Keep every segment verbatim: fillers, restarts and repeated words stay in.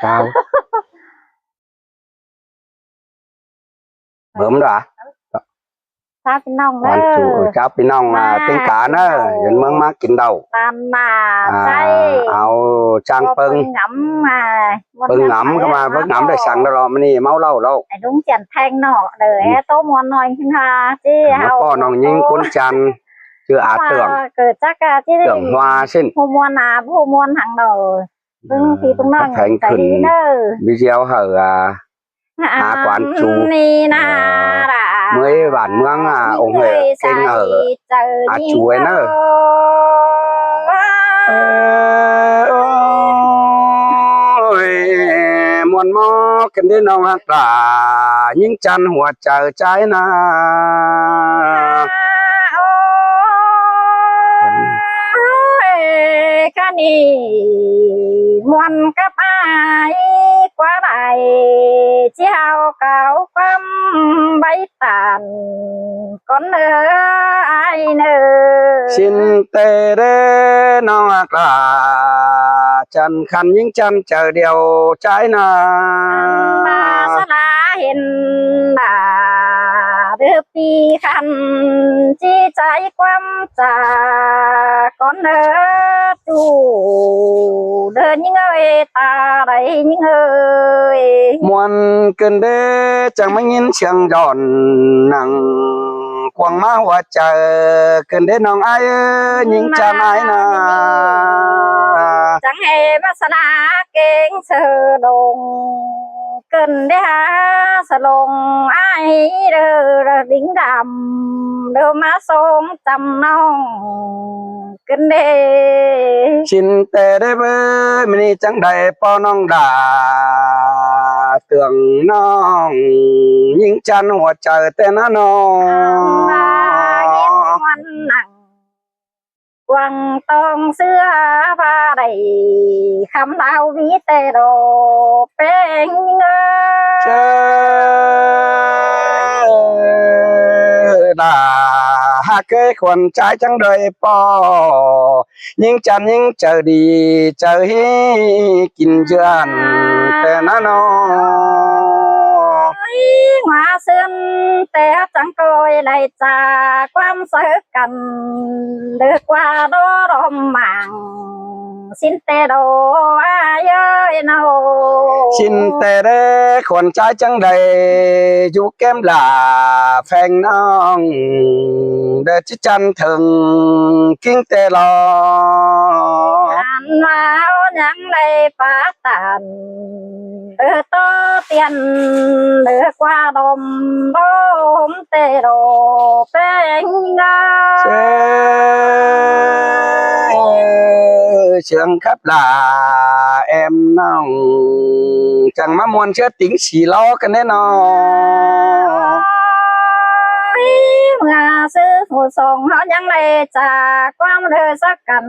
Chao. Bớm đó. Chao ꞌpi ꞌnọng ꞌnớ. Chao ꞌpi ꞌnọng ꞌtếng cá ꞌnớ. Duyên ꞌmướng ꞌmá kin đaư. Au chang ꞌpơng. ꞌPơng ngắm ꞌcọ ꞌmá, ꞌpơng ngắm đảy săng đaư lo, ꞌmá ꞌnị ꞌmáu ꞌlẹo ꞌlẹo. Ai đúng chén theng ꞌnọ đaư, é ꞌtố ꞌmuôn ꞌnọi ꞌkhịn ha ꞌchí ꞌmá ꞌhụ ꞌpọ ꞌnọng ꞌnhính ꞌcốn chăn, ꞌchư a Tưởng. Tưởng Hoa ꞌsịn. ꞌPộ ꞌmuôn a, ꞌpộ ꞌmuôn hăng đaư. ꞌPứng ꞌpi ꞌpứng ꞌnọng theng khửn video hảư a, a quán chủ ꞌnị ꞌnớ. ꞌMới bản ꞌmướng a, ông huế kênh hảư a chủ ꞌnớ. Ôi, ꞌmuôn ꞌmo ꞌkến đé ꞌnọng ꞌhặc đa, ꞌnhính chăn hua chaư ꞌchái ꞌnớ. Ôi, ꞌkhá ꞌnị ꞌmuôn cắp ai ꞌquá lai, ꞌchí hao cáo ꞌquám báy tản cón ꞌnớ ai ꞌnớ. ꞌSịn ꞌtẹ đé ꞌnọng ꞌhặc đa, chăn khăn ꞌnhính chăn chaư điêu ꞌchái ꞌnớ. ꞌMá sá ꞌlạ hên đa đé ꞌpi khăn ꞌchí ꞌchái ꞌquám ꞌchạ cón ꞌnớ. ꞌChu đé ꞌnhính ơi, ta đảy ꞌnhính ơi. ꞌMuôn ꞌcứn đé chắng ꞌmá ꞌnghín siêng dọn nẳng cuông ꞌmá hua chaư ꞌcứn đé ꞌnọng ai ơi, ꞌnhính chăn ai ꞌnớ. Chắng ꞌhế ꞌmá sá ꞌlạ kéng ꞌsớ đông ꞌcứn đé ha sa lông ai đaư, đaư đính đăm đaư ꞌmá sống chăm ꞌnọng ꞌcứn đé. ꞌSịn ꞌtẹ đé bới, ꞌmá ꞌnị chắng đảy ꞌpo ꞌnọng đa, Tưởng ꞌnọng ꞌnhính chăn hua chaư ꞌtẹ ꞌnớ ꞌnọng. ꞌMá ꞌnhính ꞌmuôn nẳng cuông tong ꞌsứa ꞌva đảy khắm đao ví ꞌtẹ đô ꞌpéng ꞌnhính ơi. ꞌChớ đa ꞌhặc ꞌcới khuôn ꞌchái chắng đảy ꞌpo ꞌnhính chăn ꞌnhính chaư đi, chaư hí kin dưa ăn ꞌtẹ ꞌnớ ꞌnọng. ꞌMá ꞌsướng ꞌtẹ chắng ꞌcoi đảy ꞌchạ ꞌquám sáư căn đaư ꞌquá đô đom mảng. ꞌSịn ꞌtẹ đô ai ơi ꞌnọng. ꞌSịn ꞌtẹ đé khuôn ꞌchái chắng đảy dú kém lả pheng ꞌnọng đé ꞌchí chăn thơng ꞌkính ꞌtẹ lo. Ăn ꞌva ꞌnhắng đảy pá tản đaư ꞌtố tiên đaư ꞌquá đom đom ꞌtẹ đô ꞌpéng ꞌnhính ơi. Sương khắp lả em ꞌnọng chắng ꞌmá ꞌmuôn ꞌchớ tính sí lo căn đé ꞌnọng. ꞌMưa ꞌsứ phủ sông ꞌháu ꞌnhắng đảy ꞌchạ ꞌquám đaư sắc căn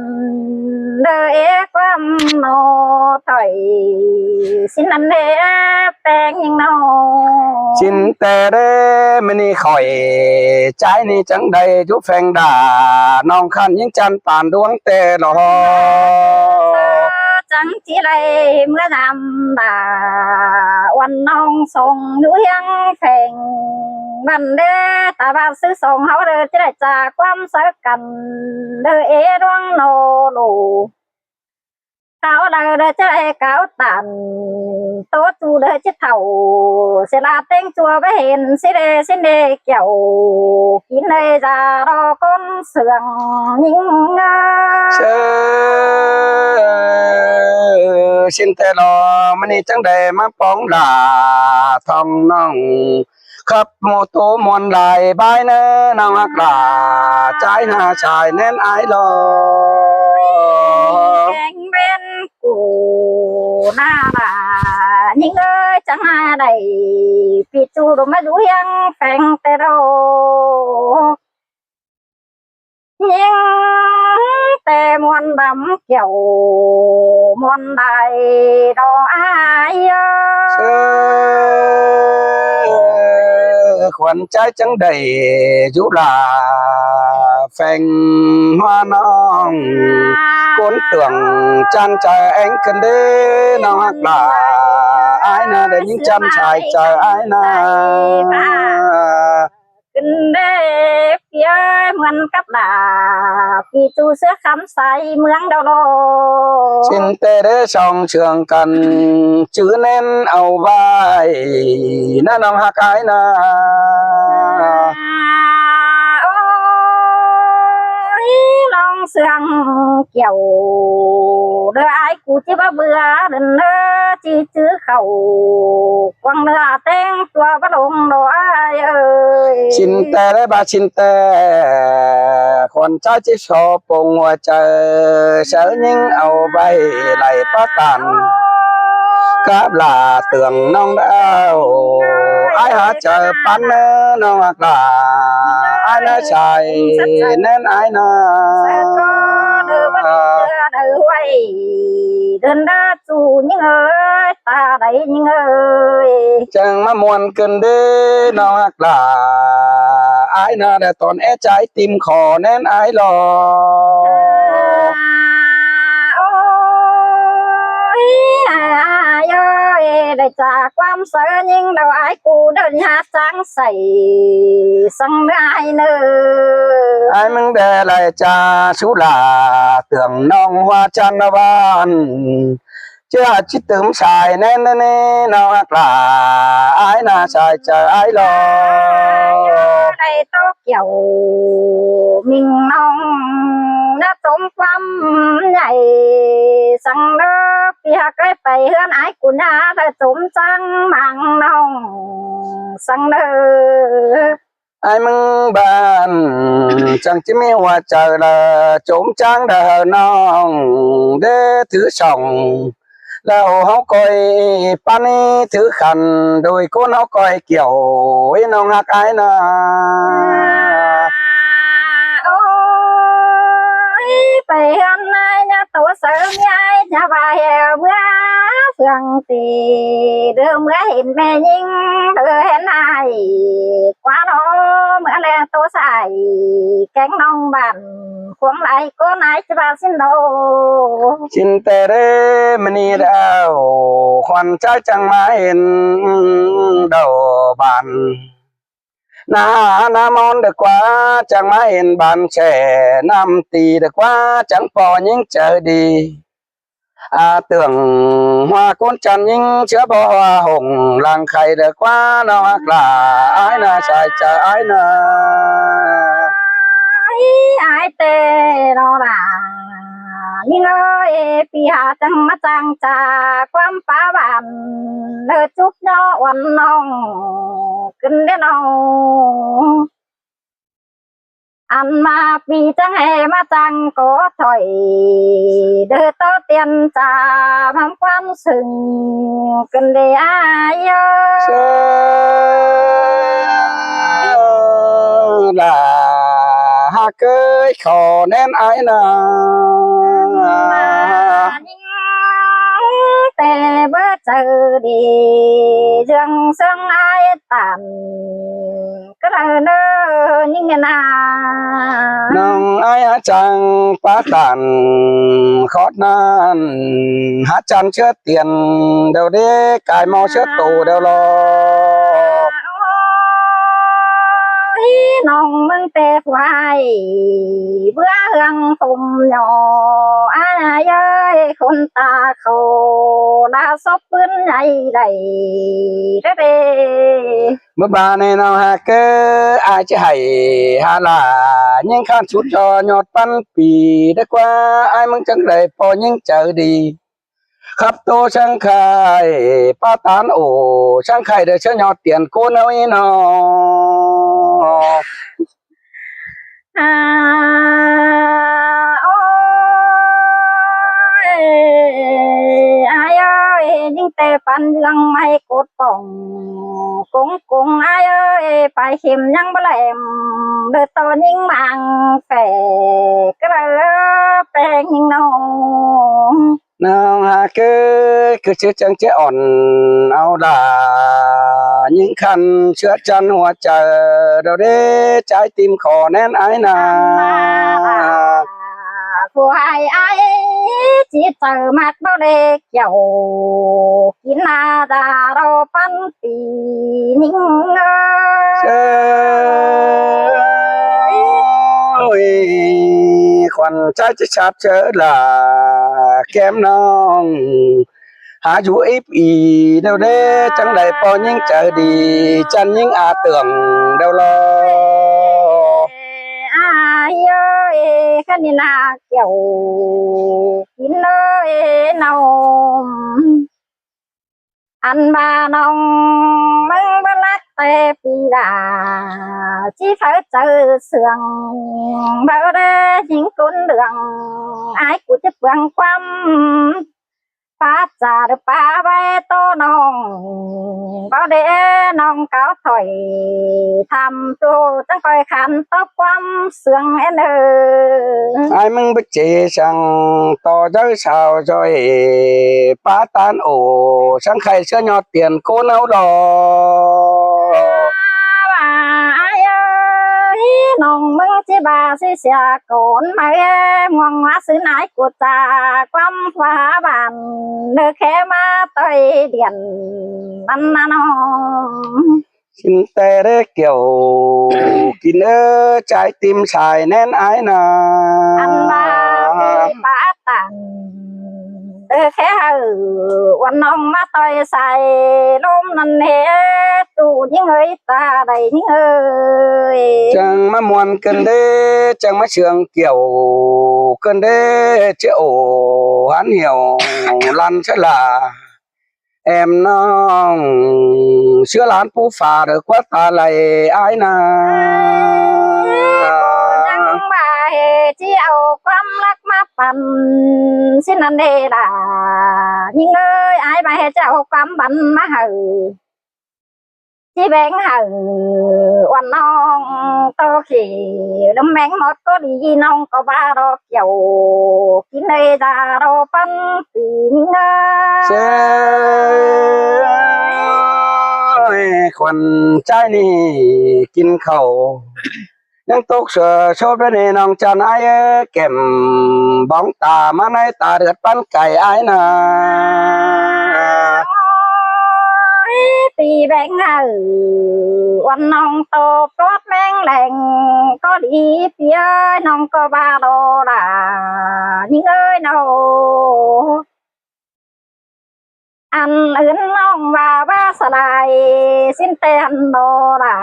đaư é ꞌquám ꞌnọ thỏi. ꞌSịn ăn đé ꞌpéng ꞌnhính ꞌnọng. ꞌSịn ꞌtẹ đé ꞌmá ꞌnị khỏi ꞌchái ꞌnị chắng đảy dú pheng đa ꞌnọng khăn ꞌnhính chăn pán đuống ꞌtẹ lo. Chắng ꞌchí đảy ꞌmưa dăm đa uôn ꞌnọng sông dú hiếng pheng băn đé ta ꞌva ꞌsứ sông ꞌháu đaư ꞌchí đảy ꞌchạ ꞌquám sáư căn đaư é đuống ꞌnọ đô. ꞌHáu đaư đaư ꞌchí đảy cáo tản ꞌtố ꞌchu đaư ꞌchí thảu sia ꞌla ꞌtếng ꞌchua báu hên ꞌsứ đe ꞌsứ đe kiẻo kin đaư da đo ꞌcốn sương ꞌnhính ơi. ꞌSịn ꞌtẹ lo ꞌmá ꞌnị chắng đảy ꞌmá póng lả thong ꞌnọng khắp ꞌmô ꞌtố ꞌmuôn lai bái ꞌnớ ꞌnọng ꞌhặc đa ꞌchái ꞌnạ sai ꞌnén ai lo. Kéng ꞌvến ꞌcọ ꞌnạ đa ꞌnhính ơi chắng ꞌnạ đảy ꞌpi ꞌchu đô ꞌmá dú hiếng pheng ꞌtẹ đô. ꞌNhính ꞌtẹ ꞌmuôn bắm kiẻo ꞌmuôn lai đo ai ơi. Khuôn ꞌchái chắng đảy dú lả pheng ꞌhua ꞌnọng. ꞌCốn tưởng ꞌchăn chaư ꞌéng ꞌcứn đé ꞌnọng ꞌhặc lả. Ái ꞌnớ đảy ꞌnhính ꞌchăn sai chaư ái ꞌnớ. ꞌCứn đé ꞌpi ơi, ꞌmắn cắp lả ꞌpi ꞌchu ꞌsứa khắm sai ꞌmướng đaư lo. ꞌChịn ꞌtẹ đé song sương căn chứ ꞌnén au ꞌvạy ꞌnớ ꞌnọng ꞌhặc ái ꞌnớ. Ôi, ꞌnọng sương kiẻo đơ ái cu ꞌchí báu bưa đưn ꞌnớ ꞌchí chứ khảu quăng ꞌnớ ꞌtếng tua báu lông đo ái ơi. ꞌChịn ꞌtẹ đé ꞌva ꞌchịn ꞌtẹ khuôn ꞌchái ꞌchí so pông ꞌhua chaư, saư ꞌnhính au ꞌvạy đảy pá tản cắp lả tưởng ꞌnọng đaư. Ái hák chaư păn ꞌnớ ꞌnọng ꞌhặc lả. Ái ꞌnớ sai ꞌnén ái ꞌnớ. Đưn đa ꞌchu ꞌnhính ơi, ta đảy ꞌnhính ơi. Chắng ꞌmá ꞌmuôn ꞌcứn đé ꞌnọng ꞌhặc lả. Ái ꞌnớ đảy tỏn é ꞌchái ꞌtím khỏ ꞌnén ái lo. Ôi, ái ơi, đảy ꞌchạ ꞌquám saư ꞌnhính đaư ái cu đơ ꞌnhá chắng sai săng ꞌnớ ái ꞌnớ. Ái ꞌmứng đé lai ꞌchạ sú lả tưởng ꞌnọng ꞌhua ꞌchăn ꞌnớ ꞌvan. ꞌChớ ꞌchí tứm sai ꞌnén ꞌnớ ꞌnọng ꞌhặc lả. Ái ꞌnớ sai chaư ái lo. Đảy ꞌtố kiẻo ꞌmính ꞌnọng ꞌnớ tốm ꞌquám ꞌnhạy săng ꞌnớ. ꞌPi ꞌhặc ơi, pay ꞌhướn ái cu ꞌnhá đảy tốm chắng ꞌmáng ꞌnọng săng ꞌnớ. Ái ꞌmứng ꞌvan chắng ꞌchí ꞌmí ꞌhua chaư đaư chốm chắng đaư hảư ꞌnọng đé thứ sỏng. Lỏ ꞌháu ꞌcoi păn thứ khăn đôi ꞌcốn ꞌháu ꞌcoi kiẻo ꞌnọng ꞌhặc ái ꞌnớ. Ôi, pay ꞌhướn ái ꞌnớ ꞌtố saư ꞌmí ái ꞌnhá ꞌva hẻo ꞌmứa phượng tỉ đơ ꞌmứa hên ꞌme ꞌnhính đơ hên ái. ꞋQuá lo ꞌmứa ꞌlen ꞌtố sai kéng ꞌnọng bản khuống lai ꞌcốn ái ꞌchí ꞌva ꞌsịn lo. ꞌChịn ꞌtẹ đé ꞌmự ꞌnị đaư khuôn ꞌchái chắng ꞌmá hên đaư bản ꞌná ꞌnặm ón đaư ꞌquá chắng ꞌmá hên bản sẻ ꞌnặm tỉ đaư ꞌquá chắng ꞌpo ꞌnhính chaư đi. À, tưởng ꞌhua ꞌcốn ꞌchăn ꞌnhính ꞌchớ báu ꞌhua hổng lăng khay đaư ꞌquá ꞌnọng ꞌhặc lả. Ái ꞌnớ sai chaư ái ꞌnớ. Ái ꞌtẹ lo lả ꞌnhính ơi, ꞌpi ꞌhặc chắng ꞌmá chắng ꞌchạ ꞌquám pá bản đaư chúp ꞌnhó uôn ꞌnọng ꞌcứn đé ꞌnọng. Ăn ꞌmá ꞌpi chắng ꞌhê ꞌmá chắng ꞌcọ thôi đaư ꞌtố tiên ꞌchạ ꞌmắm ꞌquám sưng ꞌcứn đé ái ơi. Lả ꞌhặc ơi, khỏ ꞌnén ái ꞌnớ. ꞌTẹ báu chaư đi ꞌdương ꞌsướng ái tản cá đaư ꞌnớ ꞌnhính ꞌnớ. ꞌNọng ái hák chắng pá tản khót ꞌnặn hák chắng ꞌchớ tiên đaư đé cai ꞌmo ꞌchớ tô đaư lo. Ôi, ꞌnọng ꞌmướng ꞌtẹ ꞌquái bứa ꞌhương phôm ꞌnhó ái ơi, khốn ta khổ đã sốp ꞌpứng ꞌnhạy đảy đé đé. ꞌMự ꞌva ꞌnị ꞌnọng ꞌhặc ơi, ái ꞌchí hảy hả lả ꞌnhính khăn sút ꞌchọ ꞌnhọt păn pi đé ꞌquá, ái ꞌmướng chắng đảy ꞌpo ꞌnhính chaư đi. Khắp tô chắng khay pá tản ổ, chắng khay đảy ꞌchớ ꞌnhọt tiên ꞌcốn ꞌháu ꞌnị ꞌnớ. À, ôi, ái ơi, ꞌnhính ꞌtẹ păn ꞌdương ꞌmạy cốt pỏng cúng cúng ái ơi, pay khêm ꞌnhắng báu lẻm đaư ꞌtọ ꞌnhính ꞌmáng phẻ cá đaư ꞌpéng ꞌnhính ꞌnọng. ꞌNọng hák ới, ꞌcứ ꞌchưa chắng ꞌchớ ỏn au đa ꞌnhính khăn ꞌchưa chăn hua chaư, đâu đé trái tim khó nén ái nả. Khua ải ải, ꞌchí chaư ꞌmặc báu đé kiẻo, kin ꞌna đa ꞌro păn pi ꞌnhính ới. Ôi, khuôn ꞌchái ꞌchí sáp ꞌchớ lả kem ꞌnọng hák dú íp ỉ, đâu đé chắng đảy ꞌpo ꞌnhính chaư đi, chăn ꞌnhính a tường đâu lo. Ai ơi, khăn ꞌnị ꞌna kiẻo kin ới ꞌnọng. Ăn ꞌva ꞌnọng ꞌmứng báu lắc té pi đa, ꞌchí pháư chaư sương, báu đé ꞌnhính ꞌcốn đường, ải ꞌcụ ꞌchí pương ꞌquám pá cha đé pá ꞌvạy ꞌto ꞌnọng, báu đé ꞌnọng cáo thỏi tham ꞌtô chắng ꞌcoi khăn tóp ꞌquám sương ên ới. Ải ꞌmứng báu ꞌchí săng ꞌto dớu sao ꞌdội pá ꞌtan ổ, săng khay ꞌsứa ꞌnhọt tiên ꞌcốn au lo. ꞌVa ải ơi, ꞌnọng ꞌmứng ꞌchí ꞌva ꞌsứ sia ꞌcốn ꞌmá ꞌmuông ꞌmá ꞌsứ ải ꞌcụ cha ꞌquám khua bản, ꞌnớ khé ꞌmá ꞌtoi điện ꞌmắn ꞌna ꞌnọng. Xin té đé kiẻo kin ới, trái tim sai nén ái nả. Ăn ꞌva ꞌpi pá tản, ꞌnớ khé hảư uôn ꞌnọng ꞌmá ꞌtoi sai ꞌlốm ꞌnặn ế, ꞌtụ ꞌnhính ới, ta đảy ꞌnhính ới. Chắng ꞌmá ꞌmuôn ꞌcợn đé, chắng ꞌmá sương kiẻo ꞌcợn đé, ꞌchớ ổ hán hiẻo lăn ꞌchớ lả. Em ꞌnọng ꞌsứa lán pú pha đảy ꞌquá ta đảy ái nả. Chắng ꞌva ꞌhế ꞌchí au ꞌquám lắc ꞌmá păn, ꞌsịn ꞌnặn đé đa ꞌnhính ới, ải ꞌva ꞌhế ꞌchí au ꞌquám băn ꞌmá hảư, ꞌchí béng hảư uôn ꞌnọng ꞌto khỉ, lắm béng mót ꞌcó đi ꞌnọng ꞌcọ ꞌva ꞌro kiẻo kin ới, đa ꞌro păn pi ꞌnhính ới. Ôi, khuôn ꞌchái ꞌnị kin khảu ꞌnhắng tốc sua sốp đé ꞌnị ꞌnọng chăn ải ới, kẻm bóng ta ꞌmá ꞌnái ta đượt păn cai ải nả. Ôi, ꞌpi béng hảư uôn ꞌnọng ꞌto ꞌpọt ꞌmeng leng ꞌcó đi, ꞌpi ới, ꞌnọng ꞌcọ ꞌva ꞌlo đa ꞌnhính ới ꞌnọng. Ăn ứn ꞌnọng ꞌva ꞌva sa lai, ꞌsịn té ăn ꞌlo đa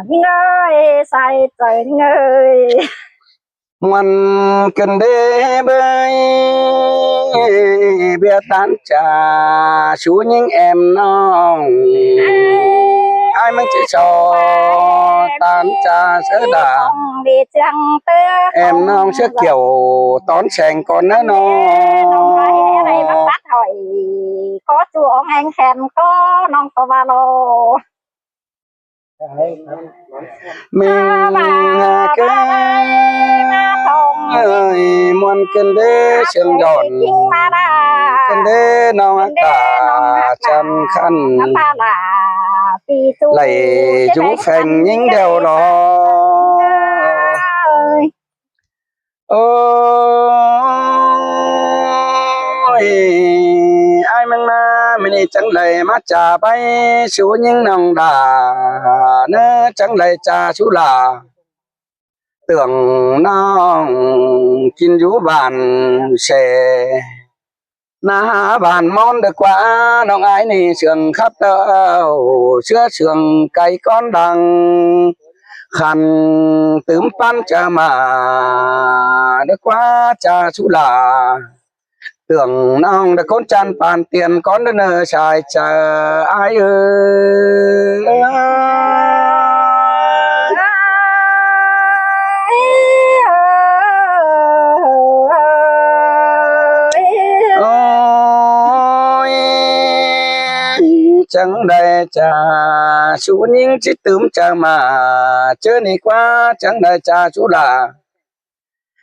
ꞌnhính ới, sai chaư ꞌnhính ới. ꞋMuôn ꞌcợn đé ꞌvới, ꞌviạk ꞌTan cha sú ꞌnhính em ꞌnọng. Ải ꞌmứng ꞌchí so ꞌTan cha ꞌsớ đa. Em ꞌnọng ꞌsứa kiẻo tón seng ꞌcón ꞌnớ ꞌnọng. ꞋCọ ꞌchua ong eng khen ꞌcọ ꞌnọng ꞌcọ ꞌva ꞌlo. ꞌMính ꞌcới ꞌmá ꞌtong ơi, ꞌmuôn ꞌcợn đé sương đon, ꞌcợn đé ꞌnọng ꞌcọ chăn khăn đảy dú pheng ꞌnhính đeo lo. Ôi, ải ꞌmứng ꞌna, ꞌmí ꞌnị chắng đảy ꞌmá cha báu sú ꞌnhính ꞌnọng đa, ꞌnớ chắng đảy cha sú đa. Tường ꞌnọng kin dú bản ꞌsớ ꞌna bản ꞌmón đé ꞌquá, ꞌnọng ải ꞌnị sương khắp ꞌtau, ꞌsứa sương cai ꞌcón đang khăn tứm păn cha ꞌmá đé ꞌquá cha sú đa. Tường ꞌnọng đé ꞌcốn chăn păn tiên ꞌcón đé ꞌnớ sai chaư ải ới. Ôi, chắng đảy cha sú ꞌnhính ꞌchí tứm cha ꞌmá, ꞌchớ ꞌnị ꞌquá chắng đảy cha sú đa.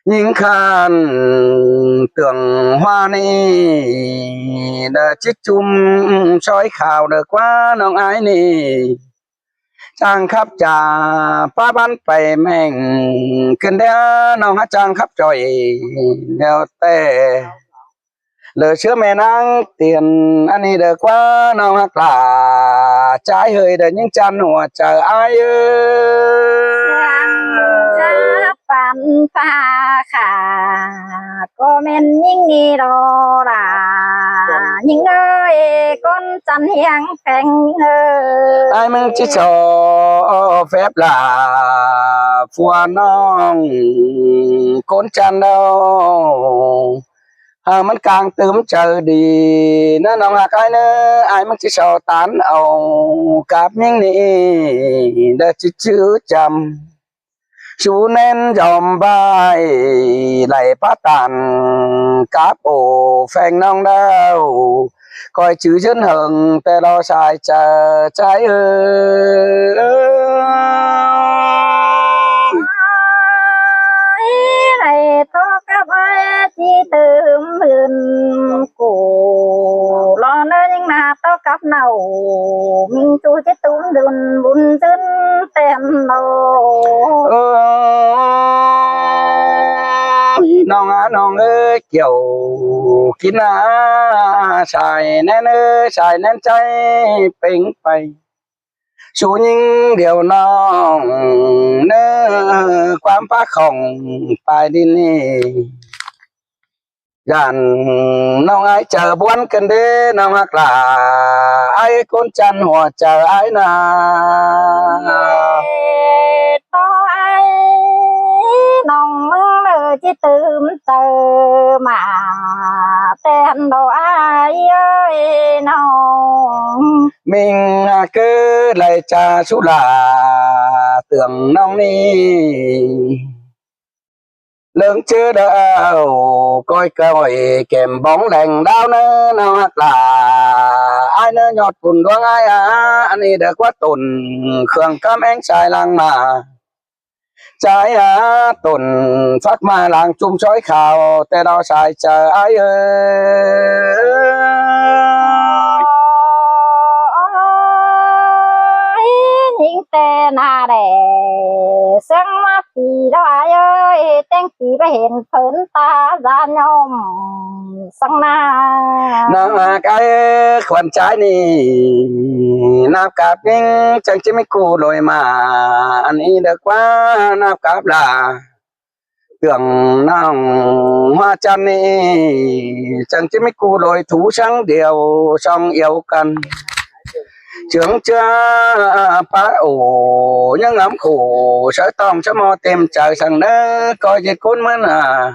ꞌnhính ꞌkhặn ꞌtướng ꞌhua ꞌnị, đa ꞌchí ꞌchum ꞌsội khảu đa ꞌquá ꞌnọng ải ꞌnị. Chắng khắp ꞌchạ pá băn pay ꞌmếng ꞌcứn đé, ꞌnọng hák chắng khắp ꞌchoi ꞌlẹo ꞌtẹ. Lỏ ꞌsứa ꞌme ꞌnáng tiên ăn ꞌnị đa ꞌquá ꞌnọng hák lả. Chái ꞌhới đa ꞌnhính chăn hua chaư ải ới. Sương khắp păn pha khả, ꞌcọ ꞌmen ꞌnhính ꞌnị lo lả. ꞌNhính ơi, ꞌcốn chăn hiêng pheng ꞌnhính ơi. Ải ꞌmứng ꞌchí so phép lả, phua ꞌnọng ꞌcốn chăn đaư. Hảư ꞌmắn cang tứm chaư đi, ꞌnớ ꞌnọng hák ải ꞌnớ, ải ꞌmứng ꞌchí so tán au cắp ꞌnhính ꞌnị, đa ꞌchí chứ chăm. Sú ꞌnén dom ꞌvạy, đảy pá tản cắp ổ pheng ꞌnọng đaư. ꞌCoi chứ ꞌdớn hơng ꞌtẹ lo sai chaư chái ới. Ơi, đảy ꞌtố cắp ải ꞌchí tứm ꞌhướn cú. Lo ꞌnớ ꞌnhính ꞌna ꞌtố cắp nảu, ꞌmính ꞌchu ꞌchí tứm đun bun ꞌdớn ꞌtén lo. Ơ, ꞌnọng ải ꞌnọng ới, kiẻo kin ꞌna sai ꞌnén ới, sai ꞌnén chái pêng pay. Sú ꞌnhính điêu ꞌnọng ꞌnớ, ꞌquám pá khỏng pay đi ꞌnị. Dản ꞌnọng ải chaư ꞌbuôn ꞌcứn đé ꞌnọng hák lả, ải ꞌcốn chăn hua chaư ải ꞌna. Ê, ꞌtố ải ꞌnọng ꞌmứng ꞌnớ ꞌchí tứm chaư ꞌmá ꞌtén lo ải ới ꞌnọng. ꞌMính hák ꞌcứ đảy chaư sú lả ꞌtướng ꞌnọng ꞌnị. ꞌLớng ꞌchớ đaư ꞌcoi ꞌcoi kẻm bóng leng đao ꞌnớ ꞌnọng hák lả. Ải ꞌnớ ꞌnhọt pun ꞌluống ải a, ăn ꞌnị đa ꞌquá tổn khương cắm ꞌéng sai lăng ꞌmá. Chái a, tổn phắc ꞌmá lăng ꞌchum ꞌsội khảu ꞌtẹ lo sai chaư ải ới. Ôi, ꞌnhính ꞌtẹ ꞌna đé, sương ꞌmá phi lo ải ới, ꞌtếng phi báu hên phớn ta da nhôm săng ꞌna. ꞌNọng hák ải khuôn chái ꞌnị, ꞌnạp cắp ꞌnhính chắng ꞌchí ꞌmí ꞌcú ꞌlội ꞌmá, ăn ꞌnị đa ꞌquá ꞌnạp cắp lả. ꞌTướng ꞌnọng ꞌhua chăn ꞌnị, chắng ꞌchí ꞌmí ꞌcú ꞌlội thú săng điêu song iêu căn. Chướng ꞌchớ pá ổ ꞌnhắng ngắm khổ, sáư tong sáư ꞌmo têm chaư săng ꞌnớ, ꞌcoi ꞌdệt ꞌcốn ꞌmứa ꞌna.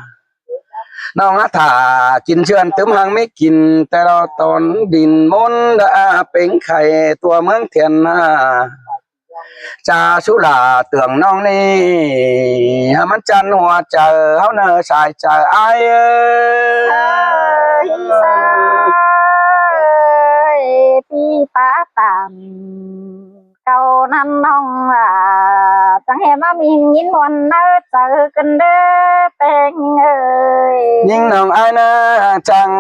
ꞌNọng ải thả kin ꞌchươn tứm hăng ꞌmí kin, ꞌtẹ lo tón đin ꞌmôn đa pêng khay tua ꞌmướng thiện ꞌna. Chaư sú lả ꞌtướng ꞌnọng ꞌnị, hảư ꞌmắn chăn hua chaư ꞌháu ꞌnớ sai chaư ải ới. Sai, sai, phi pá tản cau ꞌnặn ꞌnọng lả, chắng hên ꞌmá ꞌmí ꞌnhính muôn ꞌnớ chaư ꞌcứn đé pêng ới. ꞌNhính ꞌnọng ải ꞌnớ chắng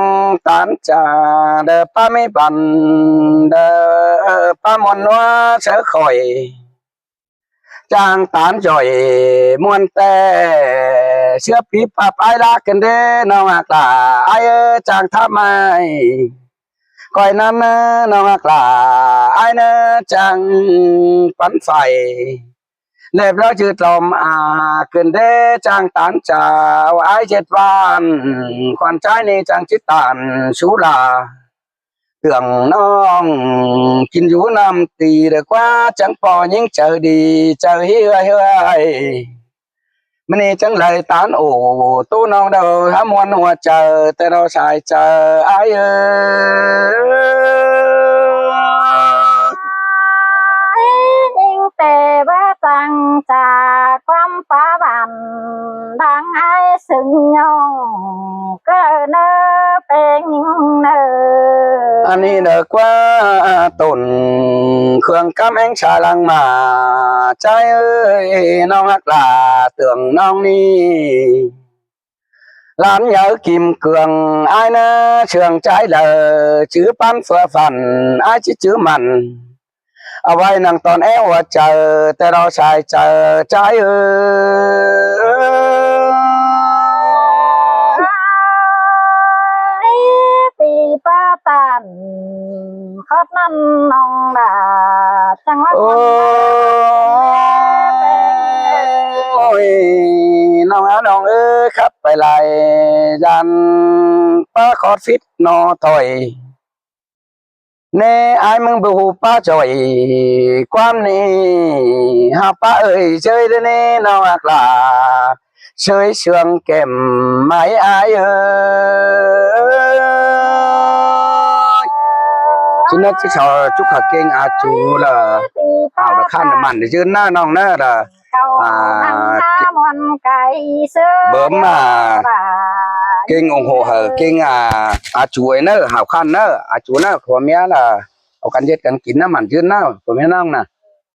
tản chaư đa pá ꞌmí băn đa pá muôn ꞌnúa sáư khỏi. Chắng tản doi muôn ꞌtẹ, ꞌsứa phi pắp ải lả ꞌcứn đé ꞌnọng hák lả, ải ới chắng thả mai. ꞌCoi ꞌnặn ꞌnớ ꞌnọng hák lả, ải ꞌnớ chắng pắn phải. Lép lo ꞌchư tlom a ꞌcứn đé chắng tản chaư ải ꞌdệt ꞌván, khuôn chái ꞌnị chắng ꞌchí tản sú lả. ꞌTướng ꞌnọng kin dú ꞌnặm ti đa ꞌquá chắng ꞌpo ꞌnhính chaư đi chaư ꞌhí ꞌhưai ꞌhưai. ꞌMá ꞌnị chắng đảy tản ổ ꞌtố ꞌnọng đaư hảư muôn hua chaư ꞌtẹ lo sai chaư ải ới. ꞌNhính ꞌtẹ báu chắng chaư ꞌquám pá băn đang ải sưng ꞌnọng ꞌcứ ꞌnớ pêng ꞌnớ. Ăn ꞌnị đa ꞌquá tổn khương cắm ꞌéng sai lăng ꞌmá, chái ới ꞌnọng hák lả ꞌtướng ꞌnọng ꞌnị. ꞌLán nháư kim cương ai ꞌnớ, ꞌsướng ꞌchái đaư, chứ ꞌpắn phua phăn ai ꞌchí chứ mẳn. Au ꞌvạy nẳng ꞌtọn é ꞌhua chaư, ꞌtẹ ꞌló sai chaư ꞌchái ới. Pi ꞌpa ꞌtan khót ꞌnặn ꞌnọng đa chắng lắc. Ôi, ꞌnọng a ꞌnọng ới, khắp pay lai dan ꞌpa khót phít ꞌnọ thôi. ꞌNé ai ꞌmứng báu ꞌhụ ꞌpa ꞌchoi ꞌquám ꞌnị, ꞌhứ ꞌpa ơi ꞌchới đé ꞌnị ꞌnọng ꞌhặc lả, ꞌchới ꞌsướng kẻm mai ai ới. Chứ ꞌnớ chứ sau chúc khả ꞌkêng a chu lỏ, hảư lỏ khăn mẳn ꞌdệt ꞌdưn ꞌnớ ꞌnọng ꞌnớ lỏ. Bớm ꞌmá ꞌkêng ủng hộ hảư ꞌkêng a chu ơi ꞌnớ, hảư khăn ꞌnớ, a chu ꞌnớ, khua ꞌmía lỏ au căn ꞌdệt căn kin ꞌnớ mẳn ꞌdưn ꞌnớ, khua ꞌmía ꞌnọng ꞌnớ.